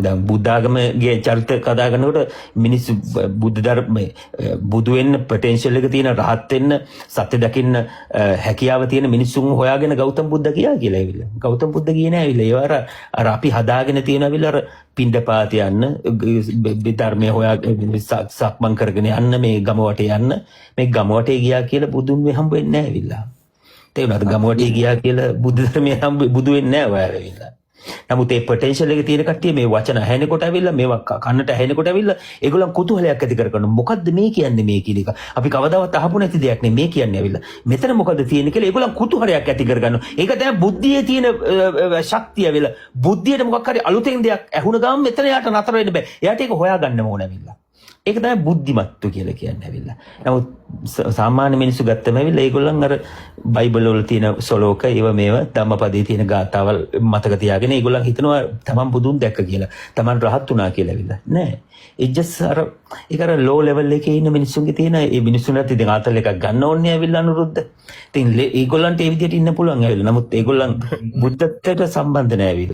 දැන් බුද්ධ ආගමගේ චරිත කතා කරනකොට මිනිස්සු බුද්ධ ධර්ම, බුදු වෙන්න පොටෙන්ෂල් එක තියෙන, රහත් වෙන්න, සත්‍ය දකින්න හැකියාව තියෙන මිනිස්සුන් හොයාගෙන ගෞතම බුද්ධ ගියා කියලා ඇවිල්ලා. ගෞතම බුද්ධ ගියේ නෑ ඇවිල්ලා. ඒවා අර අර අපි හදාගෙන තියෙන ඇවිල්ලා අර පිණ්ඩපාත යන්න, ධර්මය හොයා සක්මන් කරගෙන යන්න, මේ ගම වටේ යන්න, මේ ගම වටේ ගියා කියලා බුදුන් වේ හම්බ වෙන්නේ නෑ ඇවිල්ලා. තේරුණාද? ගම වටේ ගියා කියලා බුද්ධ ධර්මය හම්බ බුදු වෙන්නේ නෑ ඔයා ඇවිල්ලා. නමුත් ඒ පොටෙන්ෂල් එක තියෙන කට්ටිය මේ වචන ඇහෙනකොට ඇවිල්ලා, මේවා කන්නට ඇහෙනකොට ඇවිල්ලා ඒගොල්ලන් කුතුහලයක් ඇති කරගන්න. මොකද්ද මේ කියන්නේ මේ කියන එක. අපි කවදාවත් අහපු නැති දෙයක් නේ මේ කියන්නේ ඇවිල්ලා. මෙතන මොකද්ද තියෙන්නේ කියලා ඒගොල්ලන් කුතුහලයක් ඇති කරගන්නවා. ඒක තමයි බුද්ධියේ තියෙන ශක්තිය ඇවිල්ලා. බුද්ධියට මොකක් හරි අලුතෙන් දෙයක් ඇහුණ ගමන් මෙතන එයාට නතර වෙන්න බෑ. එයාට ඒක හොයාගන්න ඕන ඇවිල්ලා. ඒක තමයි බුද්ධිමත්තු කියලා කියන්නේ ඇවිල්ලා. නමුත් සාමාන්‍ය මිනිස්සු ගත්තම ඇවිල්ලා ඒගොල්ලන් අර බයිබල් වල තියෙන ශ්ලෝක ඒව මේව, ධම්මපදයේ තියෙන ගාථාවල් මතක තියාගෙන ඒගොල්ලන් හිතනවා තමන් බුදුන් දැක්ක කියලා. තමන් රහත් වුණා කියලා ඇවිල්ලා. නෑ. ඒ ජස්ට් අර ඒක අර ලෝ ලෙවල් එකේ ඉන්න මිනිස්සුන්ගේ තියෙන, ඒ මිනිස්සුන්ට ඉතින් ආතල් එකක් ගන්න ඕනේ ඇවිල්ලා අනුරුද්ධ. ඉතින් ඒගොල්ලන්ට ඒ විදිහට ඉන්න පුළුවන් ඇවිල්ලා. නමුත් ඒගොල්ලන් බුද්ධත්වයට සම්බන්ධ නෑ ඇවිල්ලා.